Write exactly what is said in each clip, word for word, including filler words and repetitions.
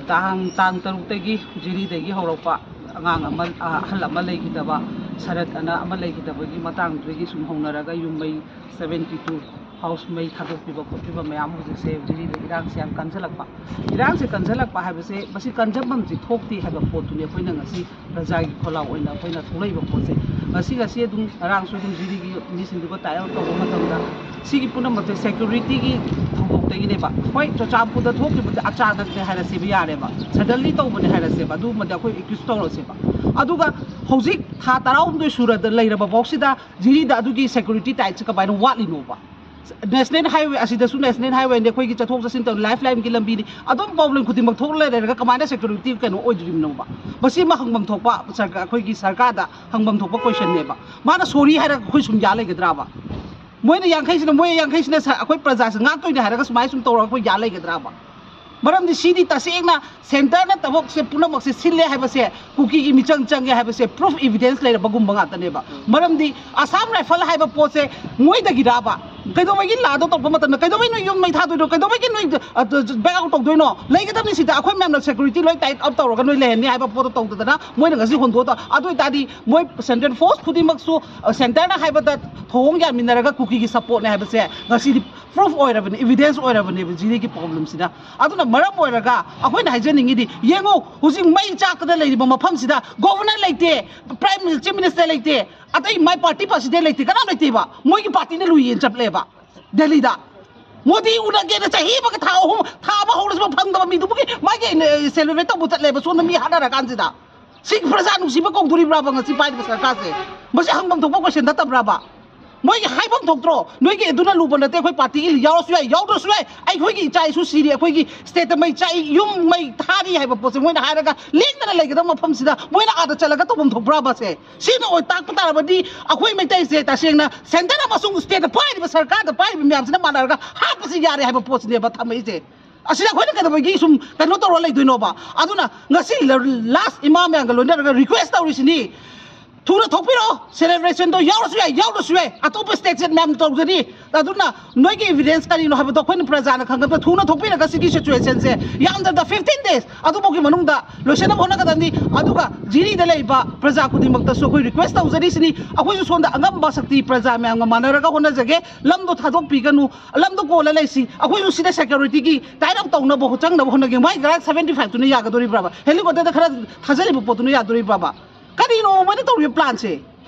ꯇꯥꯡ ꯇꯥꯡ ꯇꯔꯨꯛꯇꯒꯤ ꯖꯤꯔꯤꯗꯒꯤ ꯍꯧꯔꯛꯄ ꯑꯉꯥꯡ ꯑꯃ, ꯑꯍꯜ ꯑꯃ ꯂꯩꯈꯤꯗꯕ, ꯁꯔꯠ ꯑꯅ ꯑꯃ ꯂꯩꯈꯤꯗꯕꯒꯤ ꯃꯇꯥꯡꯗꯨꯗꯒꯤ ꯁꯨꯝ ꯍꯧꯅꯔꯒ ꯌꯨꯝ ꯃꯩ, seventy two house ꯃꯩ ꯊꯥꯗꯣꯛꯄꯤꯕ ꯈꯣꯠꯄꯤꯕ ꯃꯌꯥꯝ ꯍꯧꯖꯤꯛꯁꯦ ꯖꯤꯔꯤꯗ ꯏꯔꯥꯡꯁꯦ ꯌꯥꯝ ꯀꯟꯁꯤꯜꯂꯛꯄ꯫ ꯏꯔꯥꯡꯁꯦ ꯀꯟꯁꯤꯜꯂꯛꯄ ꯍꯥꯏꯕꯁꯦ, ꯃꯁꯤ ꯀꯟꯖꯟꯐꯝꯁꯤ ꯊꯣꯛꯇꯦ ꯍꯥꯏꯕ ꯄꯣꯠꯇꯨꯅꯤ ꯑꯩꯈꯣꯏꯅ ꯉꯁꯤ ꯄ꯭ꯔꯖꯥꯒꯤ ꯈꯣꯜꯂꯥꯎ ꯑꯣꯏꯅ ꯑꯩꯈꯣꯏꯅ ꯊꯣꯛꯂꯛꯏꯕ ꯄꯣꯠꯁꯦ꯫ ꯉꯁꯤ ꯉꯁꯤ ꯑꯗꯨꯝ, ꯉꯔꯥꯡꯁꯨ ꯑꯗꯨꯝ ꯖꯤꯔꯤꯒꯤ ꯃꯤꯁꯤꯡꯗꯨꯒ ꯇꯥꯏ ꯑꯞ ꯇꯧꯕ ꯃꯇꯝꯗ, ꯁꯤꯒꯤ ꯄꯨꯝꯅꯃꯛꯁꯦ ꯁꯦꯀ꯭ꯌꯨꯔꯤꯇꯤꯒꯤ ꯊꯧꯗꯣꯛꯇꯒꯤꯅꯦꯕ꯫ ꯍꯣꯏ, ꯆꯨꯔꯆꯥꯟꯄꯨꯔꯗ ꯊꯣꯛꯈꯤꯕꯁꯦ ꯑꯆꯥꯅꯛꯅꯦ ꯍꯥꯏꯔꯁꯦꯕ, ꯌꯥꯔꯦꯕ, ꯁꯗꯟꯂꯤ ꯇꯧꯕꯅꯦ ꯍꯥꯏꯔꯁꯦꯕ, ꯑꯗꯨꯒꯨꯝꯕꯗꯤ ꯑꯩꯈꯣꯏ ꯑꯦꯀ꯭ꯌꯨꯁ ꯇꯧꯔꯁꯦꯕ꯫ ꯑꯗꯨꯒ ꯍꯧꯖꯤꯛ ꯊꯥ ꯇꯔꯥꯍꯨꯝꯗꯣꯏ ꯁꯨꯔꯗ ꯂꯩꯔꯕ ꯐꯥꯎꯁꯤꯗ ꯖꯤꯔꯤꯗ ꯑꯗꯨꯒꯤ ꯁꯦꯀ꯭ꯌꯨꯔꯤꯇꯤ ꯇꯥꯏꯠꯁꯦ ꯀꯃꯥꯏꯅ ꯋꯥꯠꯂꯤꯅꯣꯕ? ꯅꯦꯁꯅꯦꯜ ꯍꯥꯏꯋꯦ ꯑꯁꯤꯗꯁꯨ, ꯅꯦꯁꯅꯦꯜ ꯍꯥꯏꯋꯦꯅꯤ, ꯑꯩꯈꯣꯏꯒꯤ ꯆꯠꯊꯣꯛ ꯆꯠꯁꯤꯟ ꯇꯧ, ꯂꯥꯏꯐ ꯂꯥꯏꯟꯒꯤ ꯂꯝꯕꯤꯅꯤ, ꯑꯗꯨꯝ ꯄ꯭ꯔꯣꯕ꯭ꯂꯦꯝ ꯈꯨꯗꯤꯡꯃꯛ ꯊꯣꯛ ꯂꯩꯔꯒ ꯀꯃꯥꯏꯅ ꯁꯦꯀ꯭ꯌꯨꯔꯤꯇꯤ ꯀꯩꯅꯣ ꯑꯣꯏꯗꯣꯔꯤꯕꯅꯣꯕ? ꯃꯁꯤꯃ ꯍꯪꯐꯝ ꯊꯣꯛꯄ ꯁꯔꯀꯥꯔ, ꯑꯩꯈꯣꯏꯒꯤ ꯁꯔꯀꯥꯔꯗ ꯍꯪꯐꯝ ꯊꯣꯛꯄ ꯀꯣꯏꯁꯟꯅꯦꯕ꯫ ꯃꯥꯅ ꯁꯣꯔꯤ ꯍꯥꯏꯔꯒ ꯑꯩꯈꯣꯏ ꯁꯨꯝ ꯌꯥ ꯂꯩꯒꯗ꯭ꯔꯕ? ꯃꯣꯏꯅ ꯌꯥꯡꯈꯩꯁꯤꯅ, ꯃꯣꯏ ꯌꯥꯡꯈꯩꯁꯤꯅ ꯁ-, ꯑꯩꯈꯣꯏ ꯄ꯭ꯔꯖꯥꯁꯦ ꯉꯥꯛꯇꯣꯏꯅꯦ ꯍꯥꯏꯔꯒ ꯁꯨꯃꯥꯏꯅ ꯁꯨꯝ ꯇꯧꯔꯒ ꯑꯩꯈꯣꯏ ꯌꯥ ꯂꯩꯒꯗ꯭ꯔꯕ? ꯃꯔꯝꯗꯤ ꯁꯤꯗꯤ ꯇꯁꯦꯡꯅ ꯁꯦꯟꯇꯔꯅ ꯊꯕꯛꯁꯦ ꯄꯨꯝꯅꯃꯛꯁꯦ ꯁꯤꯜꯂꯦ ꯍꯥꯏꯕꯁꯦ, ꯀꯨꯀꯤꯒꯤ ꯃꯤꯆꯪ ꯆꯪꯉꯦ ꯍꯥꯏꯕꯁꯦ ꯄ꯭ꯔꯨꯐ, ꯏꯚꯤꯗꯦꯟꯁ ꯂꯩꯔꯕꯒꯨꯝꯕ ꯉꯥꯛꯇꯅꯦꯕ꯫ ꯃꯔꯝꯗꯤ ꯑꯁꯥꯝ ꯔꯥꯏꯐꯜ ꯍꯥꯏꯕ ꯄꯣꯠꯁꯦ ꯃꯣꯏꯗꯒꯤꯔꯕ? ꯀꯩꯗꯧꯕꯒꯤ ꯂꯥꯗꯣ ꯇꯧꯔꯛꯄ ꯃꯇꯝꯗ ꯀꯩꯗꯧꯕꯩ ꯅꯣꯏ ꯌꯨꯝ ꯃꯩ ꯊꯥꯗꯣꯏꯅꯣ? ꯀꯩꯗꯧꯕꯒꯤ ꯅꯣꯏ, ꯑ, ꯕꯦꯛ ꯑꯥꯎꯠ ꯇꯧꯗꯣꯏꯅꯣ? ꯂꯩꯒꯗꯕꯅꯤ ꯁꯤꯗ, ꯑꯩꯈꯣꯏ ꯃꯌꯥꯝꯅ ꯁꯦꯀ꯭ꯌꯨꯔꯤꯇꯤ ꯂꯣꯏ ꯇꯥꯏꯠ ꯑꯞ ꯇꯧꯔꯒ ꯅꯣꯏ ꯂꯩꯍꯟꯅꯤ ꯍꯥꯏꯕ ꯄꯣꯠꯇꯣ ꯇꯧꯗꯗꯅ ꯃꯣꯏꯅ ꯉꯁꯤ ꯍꯣꯟꯗꯣꯛꯑ ꯇꯧ-, ꯑꯗꯨ ꯑꯣꯏꯇꯥꯔꯗꯤ ꯃꯣꯏ ꯁꯦꯟꯇ꯭ꯔꯦꯜ ꯐꯣꯔꯁ ꯈꯨꯗꯤꯡꯃꯛꯁꯨ, ꯑ, ꯁꯦꯟꯇꯔꯅ ꯍꯥꯏꯕꯗ ꯊꯧꯑꯣꯡ ꯌꯥꯟꯃꯤꯟꯅꯔꯒ ꯀꯨꯀꯤꯒꯤ ꯁꯞꯄꯣꯔꯠꯅꯦ ꯍꯥꯏꯕꯁꯦ ꯉꯁꯤꯗꯤ ꯄ꯭ꯔꯨꯐ ꯑꯣꯏꯔꯕꯅꯤ, ꯏꯚꯤꯗꯦꯟꯁ ꯑꯣꯏꯔꯕꯅꯦꯕ ꯖꯤꯔꯤꯒꯤ ꯄ꯭ꯔꯣꯕ꯭ꯂꯦꯝꯁꯤꯗ꯫ ꯑꯗꯨꯅ ꯃꯔꯝ ꯑꯣꯏꯔꯒ ꯑꯩꯈꯣꯏꯅ ꯍꯥꯏꯖꯅꯤꯡꯉꯤꯗꯤ, ꯌꯦꯡꯉꯨ, ꯍꯧꯖꯤꯛ ꯃꯩ ꯆꯥꯛꯇꯅ ꯂꯩꯔꯤꯕ ꯃꯐꯝꯁꯤꯗ ꯒꯣꯚꯔꯅꯔ ꯂꯩꯇꯦ, ꯄ꯭ꯔꯥꯏꯝ ꯃꯤꯅꯤꯁꯇꯔ, ꯆꯤꯐ ꯃꯤꯅꯤꯁꯇꯔ ꯂꯩꯇꯦ, ꯑꯇꯩ ꯃꯥꯏ ꯄꯥꯔꯇꯤ ꯄ꯭ꯔꯁꯤꯗꯦꯟ ꯂꯩꯇꯦ, ꯀꯅꯥꯝ ꯂꯩꯇꯦꯕ꯫ ꯃꯣꯏꯒꯤ ꯄꯥꯔꯇꯤꯅ ꯂꯨꯏꯌꯦꯅ ꯆꯠꯂꯦꯕ ꯗꯦꯜꯂꯤꯗ꯫ ꯃꯣꯗꯤ ꯎꯅꯒꯦꯅ ꯆꯍꯤ ꯑꯃꯒ ꯊꯥ ꯑꯍꯨꯝ, ꯊꯥ ꯑꯃ ꯍꯧꯔꯁꯤꯐꯥꯎ ꯐꯪꯗꯕ ꯃꯤꯗꯨꯕꯨꯒꯤ ꯃꯥꯒꯤ, ꯑꯦ, ꯁꯦꯂꯦꯕ꯭ꯔꯦꯠ ꯇꯧꯕ ꯆꯠꯂꯦꯕ, ꯁꯣꯝꯗ ꯃꯤ ꯍꯥꯠꯅꯔꯀꯥꯟꯁꯤꯗ꯫ ꯁꯤ ꯄ꯭ꯔꯖꯥ ꯅꯨꯡꯁꯤꯕ ꯀꯧꯗꯣꯔꯤꯕ꯭ꯔꯥꯕ ꯉꯁꯤ ꯄꯥꯏꯔꯤꯕ ꯁꯔꯀꯥꯔꯁꯦ? ꯃꯁꯤ ꯍꯪꯐꯝ ꯊꯣꯛꯄ ꯀꯣꯏꯁꯟ ꯅꯠꯇꯕ꯭ꯔꯥꯕ? ꯃꯣꯏꯒꯤ ꯍꯥꯏꯐꯝ ꯊꯣꯛꯇ꯭ꯔꯣ? ꯅꯣꯏꯒꯤ ꯑꯗꯨꯅ ꯂꯨꯕ ꯅꯠꯇꯦ, ꯑꯩꯈꯣꯏ ꯄꯥꯔꯇꯤꯒꯤ ꯌꯥꯎꯔꯁꯨ ꯌꯥꯏ, ꯌꯥꯎꯗ꯭ꯔꯁꯨ ꯌꯥꯏ, ꯑꯩꯈꯣꯏꯒꯤ ꯏꯆꯥ ꯏꯁꯨ ꯁꯤꯔꯤ, ꯑꯩꯈꯣꯏꯒꯤ ꯁ꯭ꯇꯦꯠꯇ ꯃꯩ ꯆꯥꯛꯏ, ꯌꯨꯝ ꯃꯩ ꯊꯥꯔꯤ ꯍꯥꯏꯕ ꯄꯣꯠꯁꯦ ꯃꯣꯏꯅ ꯍꯥꯏꯔꯒ ꯂꯦꯡꯗꯅ ꯂꯩꯒꯗꯕ ꯃꯐꯝꯁꯤꯗ ꯃꯣꯏꯅ ꯑꯥꯗ ꯆꯠꯂꯒ ꯇꯧꯐꯝ ꯊꯣꯛꯄ꯭ꯔꯥꯕ ꯁꯦ? ꯁꯤꯅ ꯑꯣꯏ ꯇꯥꯛꯄ ꯇꯥꯔꯕꯗꯤ ꯑꯩꯈꯣꯏ ꯃꯩꯇꯩꯁꯦ ꯇꯁꯦꯡꯅ ꯁꯦꯟꯇꯔ ꯑꯃꯁꯨꯡ ꯁ꯭ꯇꯦꯠꯇ ꯄꯥꯏꯔꯤꯕ ꯁꯔꯀꯥꯔꯗ ꯄꯥꯏꯔꯤꯕ ꯃꯌꯥꯝꯁꯤꯅ ꯃꯥꯟꯅꯔꯒ ꯍꯥꯠꯄꯁꯤ ꯌꯥꯔꯦ ꯍꯥꯏꯕ ꯄꯣꯠꯁꯤꯅꯦꯕ ꯊꯝꯃꯛꯏꯁꯦ꯫ ꯑꯁꯤꯗ ꯑꯩꯈꯣꯏꯅ ꯀꯩꯗꯧꯕꯒꯤ ꯁꯨꯝ ꯀꯩꯅꯣ ꯇꯧꯔ ꯂꯩꯗꯣꯏꯅꯣꯕ? ꯑꯗꯨꯅ ꯉꯁꯤ ꯂ-, ꯂꯥꯁ ꯏꯃꯥ ꯃꯌꯥꯝꯒ ꯂꯣꯏꯅꯔꯒ ꯔꯤꯀ꯭ꯋꯦꯁ ꯇꯧꯔꯤꯁꯤꯅꯤ, ꯊꯨꯅ ꯊꯣꯛꯄꯤꯔꯛꯑꯣ꯫ ꯁꯦꯂꯦꯕ꯭ꯔꯦꯁꯟꯗꯣ ꯌꯥꯎꯔꯁꯨ ꯌꯥꯏ, ꯌꯥꯎꯗ꯭ꯔꯁꯨ ꯌꯥꯏ, ꯑꯇꯣꯞꯄ ꯁ꯭ꯇꯦꯠꯁꯦ ꯃꯌꯥꯝ ꯇꯧꯖꯔꯤ꯫ ꯑꯗꯨꯅ ꯅꯣꯏꯒꯤ ꯏꯚꯤꯗꯦꯟꯁ ꯀꯔꯤꯅꯣ ꯍꯥꯏꯕꯗꯣ ꯑꯩꯈꯣꯏꯅ ꯄ꯭ꯔꯖꯥꯅ ꯈꯪꯒꯗꯕ꯫ ꯊꯨꯅ ꯊꯣꯛꯄꯤꯔꯒ ꯁꯤꯒꯤ ꯁꯤꯆꯨꯋꯦꯁꯟꯁꯦ ꯌꯥꯝꯗ꯭ꯔꯕꯗ ꯐꯤꯐꯇꯤꯟ ꯗꯦꯖ ꯑꯗꯨꯐꯥꯎꯒꯤ ꯃꯅꯨꯡꯗ ꯂꯣꯏꯁꯤꯟꯅꯕ ꯍꯣꯠꯅꯒꯗꯕꯅꯤ꯫ ꯑꯗꯨꯒ ꯖꯤꯔꯤꯗ ꯂꯩꯔꯤꯕ ꯄ꯭ꯔꯖꯥ ꯈꯨꯗꯤꯡꯃꯛꯇꯁꯨ ꯑꯩꯈꯣꯏ ꯔꯤꯀ꯭ꯋꯦꯁ ꯇꯧꯖꯔꯤꯁꯤꯅꯤ, ꯑꯩꯈꯣꯏꯁꯨ ꯁꯣꯝꯗ ꯑꯉꯝꯕ ꯁꯛꯇꯤ ꯄ꯭ꯔꯖꯥ ꯃꯌꯥꯝꯒ ꯃꯥꯟꯅꯔꯒ ꯍꯣꯠꯅꯖꯒꯦ꯫ ꯂꯝꯗꯣ ꯊꯥꯗꯣꯛꯄꯤꯒꯅꯨ, ꯂꯝꯗꯣ ꯀꯣꯜꯂ ꯂꯩꯁꯤ꯫ ꯑꯩꯈꯣꯏꯁꯨ ꯁꯤꯗ ꯁꯦꯀ꯭ꯌꯨꯔꯤꯇꯤꯒꯤ ꯇꯥꯏꯠ ꯑꯞ ꯇꯧꯅꯕ ꯆꯪꯅꯕ ꯍꯣꯠꯅꯒꯦ꯫ ꯃꯥꯏ ꯒ꯭ꯔꯥꯟ ꯁꯚꯦꯟꯇꯤ ꯐꯥꯏꯚꯇꯨꯅ ꯌꯥꯒꯗꯣꯔꯤꯕ꯭ꯔꯕ? ꯍꯦꯂꯤꯀꯣꯞꯇꯔꯗ ꯈꯔ ꯊꯥꯖꯔꯤꯕ ꯄꯣꯠꯇꯨꯅ ꯌꯥꯗꯣꯔꯤꯕ꯭ꯔꯕ? ꯀꯔꯤꯅꯣ ꯃꯣꯏꯅ ꯇꯧꯔꯤꯕ ꯄ꯭ꯂꯥꯟꯁꯦ?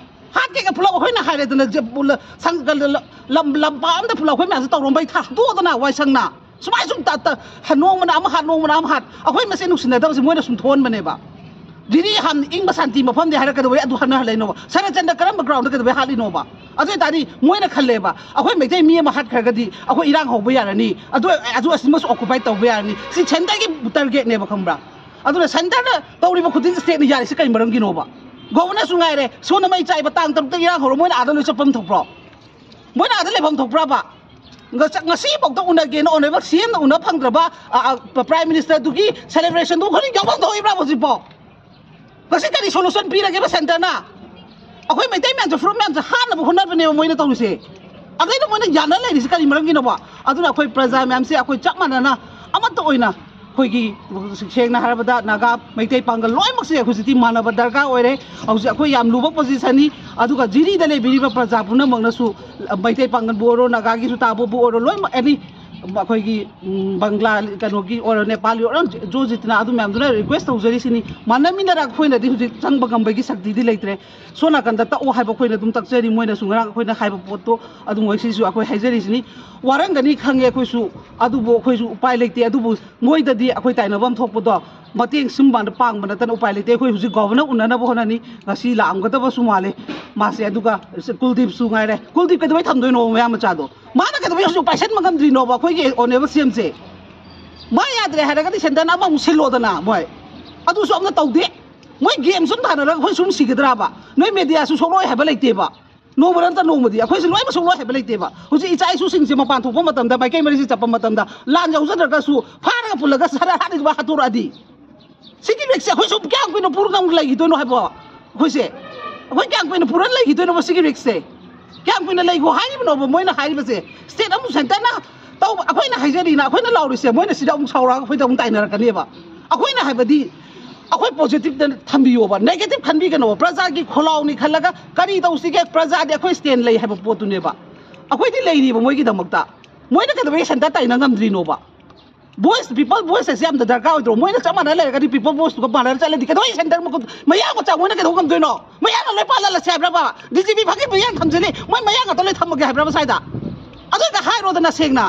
ꯍꯥꯠꯀꯦꯒ ꯄꯨꯂꯞ ꯑꯩꯈꯣꯏꯅ ꯍꯥꯏꯔꯦꯗꯅ, ꯖꯦ-, ꯄꯨꯂ-, ꯁꯪ-, ꯀ-, ꯂ-, ꯂꯝ, ꯂꯝꯄꯥꯛ ꯑꯝꯗ ꯄꯨꯂꯞ ꯑꯩꯈꯣꯏ ꯃꯌꯥꯝꯁꯦ ꯇꯧꯔꯝꯕꯩ ꯊꯥꯗꯣꯛꯑꯗꯅ ꯋꯥꯏ ꯁꯪꯅ꯫ ꯁꯨꯃꯥꯏꯅ ꯁꯨꯝ ꯇ-, ꯇ-, ꯍ-, ꯅꯣꯡꯃꯅ ꯑꯃ ꯍꯥꯠ, ꯅꯣꯡꯃꯅ ꯑꯃ ꯍꯥꯠ꯫ ꯑꯩꯈꯣꯏ ꯃꯁꯦꯟ ꯅꯨꯡꯁꯤꯅꯗꯕꯁꯦ ꯃꯣꯏꯅ ꯁꯨꯝ ꯊꯣꯛꯍꯟꯕꯅꯦꯕ꯫ ꯖꯤꯔꯤ ꯍꯥꯟꯅ ꯏꯪꯕ ꯁꯥꯟꯇꯤ ꯃꯐꯝꯗꯤ ꯍꯥꯏꯔ ꯀꯩꯗꯧꯕꯩ ꯑꯗꯨ ꯍꯟꯅ ꯍꯜꯂꯛꯏꯅꯣꯕ? ꯁꯔꯠꯆꯟꯗ ꯀꯔꯝꯕ ꯒ꯭ꯔꯥꯎꯟꯗ ꯀꯩꯗꯧꯕꯩ ꯍꯥꯠꯂꯤꯅꯣꯕ? ꯑꯗꯨ ꯑꯣꯏ ꯇꯥꯔꯗꯤ ꯃꯣꯏꯅ ꯈꯜꯂꯦꯕ, ꯑꯩꯈꯣꯏ ꯃꯩꯇꯩ ꯃꯤ ꯑꯃ ꯍꯥꯠꯈ꯭ꯔꯒꯗꯤ ꯑꯩꯈꯣꯏ ꯏꯔꯥꯡ ꯍꯧꯕ ꯌꯥꯔꯅꯤ, ꯑꯗꯨ, ꯑꯗꯨ ꯑꯁꯤꯃꯁꯨ ꯑꯣꯀꯨꯄꯥꯏ ꯇꯧꯕ ꯌꯥꯔꯅꯤ꯫ ꯁꯤ ꯁꯦꯟꯇꯔꯒꯤ ꯇꯥꯔꯒꯦꯠꯅꯦꯕ, ꯈꯪꯕ꯭ꯔꯥ? ꯑꯗꯨꯅ ꯁꯦꯟꯇꯔꯗ ꯇꯧꯔꯤꯕ ꯈꯨꯗꯤꯡ ꯁ꯭ꯇꯦꯠꯅ ꯌꯥꯔꯤꯁꯤ ꯀꯩ ꯃꯔꯝꯒꯤꯅꯣꯕ? ꯒꯣꯕꯔꯅꯔꯁꯨ ꯉꯥꯏꯔꯦ, ꯁꯣꯝꯗ ꯃꯩ ꯆꯥꯏꯕ ꯇꯥꯡ ꯇꯔꯨꯛꯇ ꯏꯔꯥꯡ ꯍꯧꯔ ꯃꯣꯏꯅ ꯑꯥꯗ ꯂꯣꯏ ꯆꯠꯐꯝ ꯊꯣꯛꯄ꯭ꯔꯣ? ꯃꯣꯏꯅ ꯑꯥꯗ ꯂꯩꯐꯝ ꯊꯣꯛꯄ꯭ꯔꯕ? ꯉ-, ꯉꯁꯤꯐꯥꯎꯗ ꯎꯅꯒꯦꯅ ꯑꯣꯅꯔꯦꯕꯜ ꯁꯤ ꯑꯦꯝꯅ ꯎꯅ ꯐꯪꯗ꯭ꯔꯕ, ꯑ, ꯑ, ꯄ꯭ꯔꯥꯏꯝ ꯃꯤꯅꯤꯁꯇꯔꯗꯨꯒꯤ ꯁꯦꯂꯦꯕ꯭ꯔꯦꯁꯟꯗꯨ ꯑꯩꯈꯣꯏꯅ ꯌꯥꯎꯐꯝ ꯊꯣꯛꯏꯕ꯭ꯔꯕ ꯍꯧꯖꯤꯛꯐꯥꯎ? ꯉꯁꯤ ꯀꯔꯤ ꯁꯣꯂꯨꯁꯟ ꯄꯤꯔꯒꯦꯕ ꯁꯦꯟꯇꯔꯅ? ꯑꯩꯈꯣꯏ ꯃꯩꯇꯩ ꯃꯌꯥꯝꯁꯦ, ꯐꯨꯔꯨꯞ ꯃꯌꯥꯝꯁꯦ ꯍꯥꯠꯅꯕ ꯍꯣꯠꯅꯕꯅꯦꯕ ꯃꯣꯏꯅ ꯇꯧꯔꯤꯁꯦ꯫ ꯑꯗꯩꯗ ꯃꯣꯏꯅ ꯌꯥꯅ ꯂꯩꯔꯤꯁꯦ ꯀꯔꯤ ꯃꯔꯝꯒꯤꯅꯣꯕ? ꯑꯗꯨꯅ ꯑꯩꯈꯣꯏ ꯄ꯭ꯔꯖꯥ ꯃꯌꯥꯝꯁꯦ ꯑꯩꯈꯣꯏ ꯆꯞ ꯃꯥꯟꯅꯅ ꯑꯃꯠꯇ ꯑꯣꯏꯅ ꯑꯩꯈꯣꯏꯒꯤ, ꯁꯦꯡꯅ ꯍꯥꯏꯔꯕꯗ, ꯅꯥꯒꯥ, ꯃꯩꯇꯩ, ꯄꯥꯡꯒꯜ ꯂꯣꯏꯅꯃꯛꯁꯦ ꯍꯧꯖꯤꯛꯇꯤ ꯃꯥꯟꯅꯕ ꯗꯔꯀꯥꯔ ꯑꯣꯏꯔꯦ꯫ ꯍꯧꯖꯤꯛ ꯑꯩꯈꯣꯏ ꯌꯥꯝ ꯂꯨꯕ ꯄꯣꯖꯤꯁꯟꯅꯤ꯫ ꯑꯗꯨꯒ ꯖꯤꯔꯤꯗ ꯂꯩꯕꯤꯔꯤꯕ ꯄ꯭ꯔꯖꯥ ꯄꯨꯝꯅꯃꯛꯅꯁꯨ, ꯃꯩꯇꯩ ꯄꯥꯡꯒꯜꯕꯨ ꯑꯣꯏꯔꯣ, ꯅꯥꯒꯥꯒꯤꯁꯨ ꯇꯥꯕꯕꯨ ꯑꯣꯏꯔꯣ, ꯂꯣꯏꯅꯃꯛ ꯑꯦꯅꯤ ꯑꯩꯈꯣꯏꯒꯤ, ꯎꯝ, ꯕꯪꯒ꯭ꯂꯥ ꯀꯩꯅꯣꯒꯤ ꯑꯣꯏꯔꯣ, ꯅꯦꯄꯥꯂꯤ ꯑꯣꯏꯔꯣ, ꯖꯣ ꯖꯤꯇꯅ ꯑꯗꯨ ꯃꯌꯥꯝꯗꯨꯅ ꯔꯤꯀ꯭ꯋꯦꯁ ꯇꯧꯖꯔꯤꯁꯤꯅꯤ꯫ ꯃꯥꯟꯅꯃꯤꯟꯅꯔꯒ ꯑꯩꯈꯣꯏꯅꯗꯤ ꯍꯧꯖꯤꯛ ꯆꯪꯕ ꯉꯝꯕꯒꯤ ꯁꯛꯇꯤꯗꯤ ꯂꯩꯇ꯭ꯔꯦ꯫ ꯁꯣꯝ ꯅꯥꯀꯟꯗ ꯇꯛꯑꯣ ꯍꯥꯏꯕ ꯑꯩꯈꯣꯏꯅ ꯑꯗꯨꯝ ꯇꯛꯆꯔꯤ, ꯃꯣꯏꯅꯁꯨ ꯉꯔꯥꯡ ꯑꯩꯈꯣꯏꯅ ꯍꯥꯏꯕ ꯄꯣꯠꯇꯣ ꯑꯗꯨꯝ ꯃꯣꯏ ꯁꯤꯁꯨ ꯑꯩꯈꯣꯏ ꯍꯥꯏꯖꯔꯤꯁꯤꯅꯤ꯫ ꯋꯥꯔꯝꯒꯅꯤ ꯈꯪꯉꯦ ꯑꯩꯈꯣꯏꯁꯨ, ꯑꯗꯨꯕꯨ ꯑꯩꯈꯣꯏꯁꯨ ꯎꯄꯥꯏ ꯂꯩꯇꯦ꯫ ꯑꯗꯨꯕꯨ ꯃꯣꯏꯗꯗꯤ ꯑꯩꯈꯣꯏ ꯇꯥꯏꯅꯐꯝ ꯊꯣꯛꯄꯗꯣ ꯃꯇꯦꯡ ꯁꯨꯝꯕꯅ ꯄꯥꯡꯕ ꯅꯠꯇꯅ ꯎꯄꯥꯏ ꯂꯩꯇꯦ꯫ ꯑꯩꯈꯣꯏ ꯍꯧꯖꯤꯛ ꯒꯣꯕꯔꯅꯔ ꯎꯅꯅꯕ ꯍꯣꯠꯅꯅꯤ꯫ ꯉꯁꯤ ꯂꯥꯛꯑꯝꯒꯗꯕꯁꯨ ꯃꯥꯜꯂꯦ ꯃꯥꯁꯦ꯫ ꯑꯗꯨꯒ ꯀꯨꯜꯗꯤꯞꯁꯨ ꯉꯥꯏꯔꯦ꯫ ꯀꯨꯜꯗꯤꯞ ꯀꯩꯗꯧꯕꯩ ꯊꯝꯗꯣꯏꯅꯣ ꯃꯌꯥꯝ ꯃꯆꯥꯗꯣ? ꯃꯥꯅ ꯀꯩꯗꯧꯕꯩ ꯍꯧꯖꯤꯛ ꯄꯥꯏꯁꯟꯕ ꯉꯝꯗ꯭ꯔꯤꯅꯣꯕ ꯑꯩꯈꯣꯏꯒꯤ ꯑꯣꯅꯔꯦꯕꯜ ꯁꯤ ꯑꯦꯝꯁꯦ? ꯃꯥ ꯌꯥꯗ꯭ꯔꯦ ꯍꯥꯏꯔꯒꯗꯤ ꯁꯦꯟꯇꯔꯅ ꯑꯃꯃꯨꯛ ꯁꯤꯜꯂꯣꯗꯅ ꯃꯣꯏ꯫ ꯑꯗꯨꯁꯨ ꯑꯝꯇ ꯇꯧꯗꯦ꯫ ꯃꯣꯏ ꯒꯦꯝ ꯁꯨꯝ ꯊꯥꯅꯔꯒ ꯑꯩꯈꯣꯏ ꯁꯨꯝ ꯁꯤꯒꯗ꯭ꯔꯕ? ꯅꯣꯏ ꯃꯦꯗꯤꯌꯥꯁꯨ ꯁꯣꯛꯂꯣꯏ ꯍꯥꯏꯕ ꯂꯩꯇꯦꯕ꯫ ꯅꯣꯡꯃ ꯅꯠꯇ ꯅꯣꯡꯃꯗꯤ ꯑꯩꯈꯣꯏꯁꯨ ꯂꯣꯏꯅꯃꯛ ꯁꯣꯛꯂꯣꯏ ꯍꯥꯏꯕ ꯂꯩꯇꯦꯕ꯫ ꯍꯧꯖꯤꯛ ꯏꯆꯥ ꯏꯁꯨꯁꯤꯡꯁꯦ ꯃꯄꯥꯟ ꯊꯣꯛꯄ ꯃꯇꯝꯗ, ꯃꯥꯏꯀꯩ ꯃꯔꯤꯁꯤ ꯆꯠꯄ ꯃꯇꯝꯗ ꯂꯥꯟ ꯌꯥꯎꯖꯗ꯭ꯔꯒꯁꯨ ꯐꯥꯔꯒ ꯄꯨꯜꯂꯒ ꯁꯔ ꯍꯥꯠꯂꯤꯕ ꯍꯥꯠꯇꯣꯔꯛꯑꯗꯤ? ꯁꯤꯒꯤ ꯔꯤꯛꯁꯁꯦ ꯑꯩꯈꯣꯏ ꯁꯨꯝ ꯀꯌꯥꯝ ꯀꯨꯏꯅ ꯄꯨꯔꯒ ꯑꯃꯨꯛ ꯂꯩꯈꯤꯗꯣꯏꯅꯣ ꯍꯥꯏꯕ? ꯑꯩꯈꯣꯏꯁꯦ ꯑꯩꯈꯣꯏ ꯀꯌꯥꯝ ꯀꯨꯏꯅ ꯄꯨꯔ ꯂꯩꯈꯤꯗꯣꯏꯅꯣꯕ ꯁꯤꯒꯤ ꯔꯤꯛꯁꯁꯦ? ꯀꯌꯥꯝ ꯀꯨꯏꯅ ꯂꯩꯈꯣ ꯍꯥꯏꯔꯤꯕꯅꯣꯕ? ꯃꯣꯏꯅ ꯍꯥꯏꯔꯤꯕꯁꯦ, ꯁ꯭ꯇꯦꯠ ꯑꯃꯨꯛ ꯁꯦꯟꯇꯔꯅ ꯇꯧꯕ, ꯑꯩꯈꯣꯏꯅ ꯍꯥꯏꯖꯔꯤꯅ ꯑꯩꯈꯣꯏꯅ ꯂꯥꯎꯔꯤꯁꯦ, ꯃꯣꯏꯅ ꯁꯤꯗ ꯑꯃꯨꯛ ꯁꯥꯎꯔꯛꯑꯒ ꯑꯩꯈꯣꯏꯗ ꯑꯃꯨꯛ ꯇꯥꯏꯅꯔꯛꯀꯅꯦꯕ꯫ ꯑꯩꯈꯣꯏꯅ ꯍꯥꯏꯕꯗꯤ ꯑꯩꯈꯣꯏ ꯄꯣꯖꯤꯇꯤꯚꯇ ꯊꯝꯕꯤꯌꯣꯕ, ꯅꯦꯒꯦꯇꯤꯚ ꯈꯟꯕꯤꯒꯅꯣꯕ꯫ ꯄ꯭ꯔꯖꯥꯒꯤ ꯈꯣꯜꯂꯥꯎꯅꯤ ꯈꯜꯂꯒ ꯀꯔꯤ ꯇꯧꯁꯤꯒꯦ, ꯄ꯭ꯔꯖꯥꯗꯤ ꯑꯩꯈꯣꯏ ꯁ꯭ꯇꯦꯟ ꯂꯩ ꯍꯥꯏꯕ ꯄꯣꯠꯇꯨꯅꯦꯕ꯫ ꯑꯩꯈꯣꯏꯗꯤ ꯂꯩꯔꯤꯕ ꯃꯣꯏꯒꯤꯗꯃꯛꯇ꯫ ꯃꯣꯏꯅ ꯀꯩꯗꯧꯕꯒꯤ ꯁꯦꯟꯇꯔ ꯇꯥꯏꯅ ꯉꯝꯗ꯭ꯔꯤꯅꯣꯕ? ꯚꯣꯏꯁ, ꯄꯤꯄꯜ ꯚꯣꯏꯁ ꯑꯁꯤ ꯌꯥꯝꯅ ꯗꯔꯀꯥꯔ ꯑꯣꯏꯗ꯭ꯔꯣ? ꯃꯣꯏꯅ ꯆꯞ ꯃꯥꯟꯅ ꯂꯩꯔꯒꯗꯤ ꯄꯤꯄꯜ ꯚꯣꯏꯁꯇꯨꯒ ꯃꯥꯟꯅꯔ ꯆꯠꯂꯗꯤ ꯀꯩꯗꯧꯕꯒꯤ ꯁꯦꯟꯇꯔ ꯃꯈꯨꯠ ꯃꯌꯥꯡ ꯃꯆꯥ ꯃꯣꯏꯅ ꯀꯩꯗꯧ ꯉꯝꯗꯣꯏꯅꯣ? ꯃꯌꯥꯡꯅ ꯂꯣꯏ ꯄꯥꯜꯍꯜꯂꯁꯦ ꯍꯥꯏꯕ꯭ꯔꯕ? ꯗꯤ ꯖꯤ ꯄꯤ ꯐꯥꯒꯤ ꯃꯌꯥꯡ ꯊꯝꯖꯤꯜꯂꯤ, ꯃꯣꯏ ꯃꯌꯥꯡ ꯉꯥꯛꯇ ꯂꯣꯏ ꯊꯝꯃꯒꯦ ꯍꯥꯏꯕ꯭ꯔꯕ ꯁ꯭ꯋꯥꯏꯗ? ꯑꯗꯨ ꯍꯦꯛꯇ ꯍꯥꯏꯔꯣꯗꯅ ꯁꯦꯡꯅ,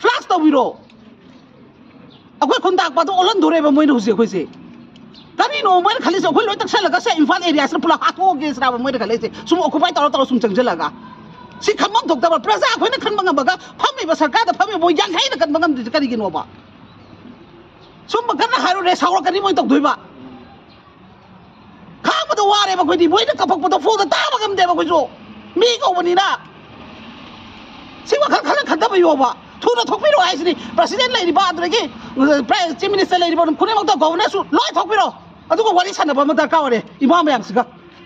ꯐ꯭ꯂꯥꯁ ꯇꯧꯕꯤꯔꯣ꯫ ꯑꯩꯈꯣꯏ ꯈꯨꯟꯗꯥꯛꯄꯗꯣ ꯑꯣꯜꯍꯟꯗꯣꯔꯦꯕ ꯃꯣꯏꯅ ꯍꯧꯖꯤꯛ ꯑꯩꯈꯣꯏꯁꯦ꯫ ꯀꯔꯤꯅꯣ ꯃꯣꯏꯅ ꯈꯜꯂꯤꯁꯦ? ꯑꯩꯈꯣꯏ ꯂꯣꯏ ꯇꯛꯁꯜꯂꯒ ꯁꯦ ꯏꯝꯐꯥꯜ ꯑꯦꯔꯤꯌꯥꯁꯤꯗ ꯄꯨꯂꯞ ꯍꯥꯠꯇꯣꯛꯑꯒꯦ ꯁꯤꯔꯥꯕ ꯃꯣꯏꯅ ꯈꯜꯂꯤꯁꯦ? ꯁꯨꯝ ꯑꯣꯀꯨꯄꯥꯏ ꯇꯧꯔ ꯇꯧꯔ ꯁꯨꯝ ꯆꯪꯁꯤꯜꯂꯒ ꯁꯤ ꯈꯟꯐꯝ ꯊꯣꯛꯇꯕ, ꯄ꯭ꯔꯖꯥ ꯑꯩꯈꯣꯏꯅ ꯈꯟꯕ ꯉꯝꯃꯒ ꯐꯝꯃꯤꯕ ꯁꯔꯀꯥꯔꯗ ꯐꯝꯃꯤꯕ ꯃꯣꯏ ꯌꯥꯡꯈꯩꯅ ꯈꯟꯕ ꯉꯝꯗ꯭ꯔꯤꯁꯦ ꯀꯔꯤꯒꯤꯅꯣꯕ? ꯁꯨꯝꯕ ꯀꯟꯅ ꯍꯥꯏꯔꯨꯔꯦ, ꯁꯥꯎꯔꯛꯀꯅꯤ ꯃꯣꯏ ꯇꯧꯗꯣꯏꯕ꯫ ꯈꯥꯡꯕꯗ ꯋꯥꯔꯦꯕ ꯑꯩꯈꯣꯏꯗꯤ, ꯃꯣꯏꯅ ꯀꯞꯄꯛꯄꯗꯣ ꯐꯣꯟꯗ ꯇꯥꯕ ꯉꯝꯗꯦꯕ ꯑꯩꯈꯣꯏꯁꯨ, ꯃꯤ ꯀꯧꯕꯅꯤꯅ꯫ ꯁꯤ ꯋꯥꯈꯜ ꯈꯜꯂ ꯈꯟꯊꯕꯤꯌꯣꯕ꯫ ꯊꯨꯅ ꯊꯣꯛꯄꯤꯔꯣ ꯍꯥꯏꯁꯤꯅꯤ꯫ ꯄ꯭ꯔꯁꯤꯗꯦꯟ ꯂꯩꯔꯤꯕ, ꯑꯗꯨꯗꯒꯤ ꯄ꯭ꯔꯥꯏꯝ ꯆꯤꯐ ꯃꯤꯅꯤꯁꯇꯔ ꯂꯩꯔꯤꯕ ꯈꯨꯗꯤꯡꯃꯛꯇ ꯒꯣꯚꯔꯅꯔꯁꯨ ꯂꯣꯏ ꯊꯣꯛꯄꯤꯔꯣ꯫ ꯑꯗꯨꯒ ꯋꯥꯔꯤ ꯁꯥꯟꯅꯕ ꯑꯃ ꯗꯔꯀꯥꯔ ꯑꯣꯏꯔꯦ ꯏꯃꯥ ꯃꯌꯥꯝꯁꯤꯒ꯫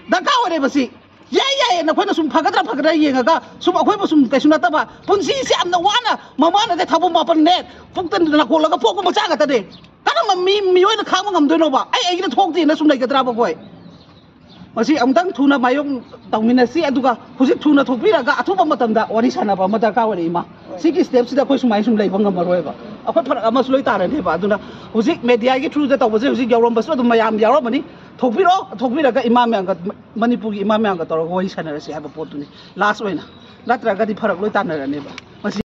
ꯗꯔꯀꯥꯔ ꯑꯣꯏꯔꯦꯕ ꯁꯤ꯫ ꯌꯥꯏ ꯌꯥꯏꯌꯦ, ꯅꯈꯣꯏꯅ ꯁꯨꯝ ꯐꯒꯗ꯭ꯔꯥ ꯐꯒꯗ꯭ꯔꯥ ꯌꯦꯡꯉꯒ ꯁꯨꯝ ꯑꯩꯈꯣꯏꯕꯨ ꯁꯨꯝ ꯀꯩꯁꯨ ꯅꯠꯇꯕ ꯄꯨꯟꯁꯤꯁꯦ ꯌꯥꯝꯅ ꯋꯥꯅ ꯃꯃꯥꯅꯗꯤ ꯊꯥꯕꯨ ꯃꯥꯄꯟꯅꯦ ꯄꯨꯛꯇ ꯅꯥꯀꯣꯜꯂꯒ ꯄꯣꯛꯄ ꯃꯆꯥ ꯉꯥꯛꯇꯅꯦ꯫ ꯀꯔꯝꯕ ꯃꯤ, ꯃꯤꯑꯣꯏꯅ ꯈꯥꯡꯕ ꯉꯝꯗꯣꯏꯅꯣꯕ? ꯑꯩ ꯑꯩꯒꯤꯅ ꯊꯣꯛꯇꯦꯅ ꯁꯨꯝ ꯂꯩꯒꯗ꯭ꯔꯥꯕ ꯑꯩꯈꯣꯏ? ꯃꯁꯤ ꯑꯃꯨꯛꯇꯪ ꯊꯨꯅ ꯃꯥꯌꯣꯛ ꯇꯧꯃꯤꯟꯅꯁꯤ, ꯑꯗꯨꯒ ꯍꯧꯖꯤꯛ ꯊꯨꯅ ꯊꯣꯛꯄꯤꯔꯒ ꯑꯊꯨꯕ ꯃꯇꯝꯗ ꯋꯥꯔꯤ ꯁꯥꯟꯅꯕ ꯑꯃ ꯗꯔꯀꯥꯔ ꯑꯣꯏꯔꯦ ꯏꯃꯥ꯫ ꯁꯤꯒꯤ ꯁ꯭ꯇꯦꯞꯁꯤꯗ ꯑꯩꯈꯣꯏ ꯁꯨꯃꯥꯏꯅ ꯁꯨꯝ ꯂꯩꯕ ꯉꯝꯃꯔꯣꯏꯕ, ꯑꯩꯈꯣꯏ ꯐꯔꯛ ꯑꯃꯁꯨ ꯂꯣꯏ ꯇꯥꯔꯅꯦꯕ꯫ ꯑꯗꯨꯅ ꯍꯧꯖꯤꯛ ꯃꯦꯗꯤꯌꯥꯒꯤ ꯊ꯭ꯔꯨꯗ ꯇꯧꯕꯁꯦ ꯍꯧꯖꯤꯛ ꯌꯧꯔꯝꯕꯁꯨ ꯑꯗꯨꯝ ꯃꯌꯥꯝ ꯌꯥꯎꯔꯝꯃꯅꯤ꯫ ꯊꯣꯛꯄꯤꯔꯣ, ꯊꯣꯛꯄꯤꯔꯒ ꯏꯃꯥ ꯃꯌꯥꯝꯒ, ꯃꯅꯤꯄꯨꯔꯒꯤ ꯏꯃꯥ ꯃꯌꯥꯝꯒ ꯇꯧꯔꯒ ꯋꯥꯔꯤ ꯁꯥꯟꯅꯔꯁꯤ ꯍꯥꯏꯕ ꯄꯣꯠꯇꯨꯅꯤ ꯂꯥꯁ ꯑꯣꯏꯅ, ꯅꯠꯇ꯭ꯔꯒꯗꯤ ꯐꯔꯛ ꯂꯣꯏ ꯇꯥꯅꯔꯅꯦꯕ꯫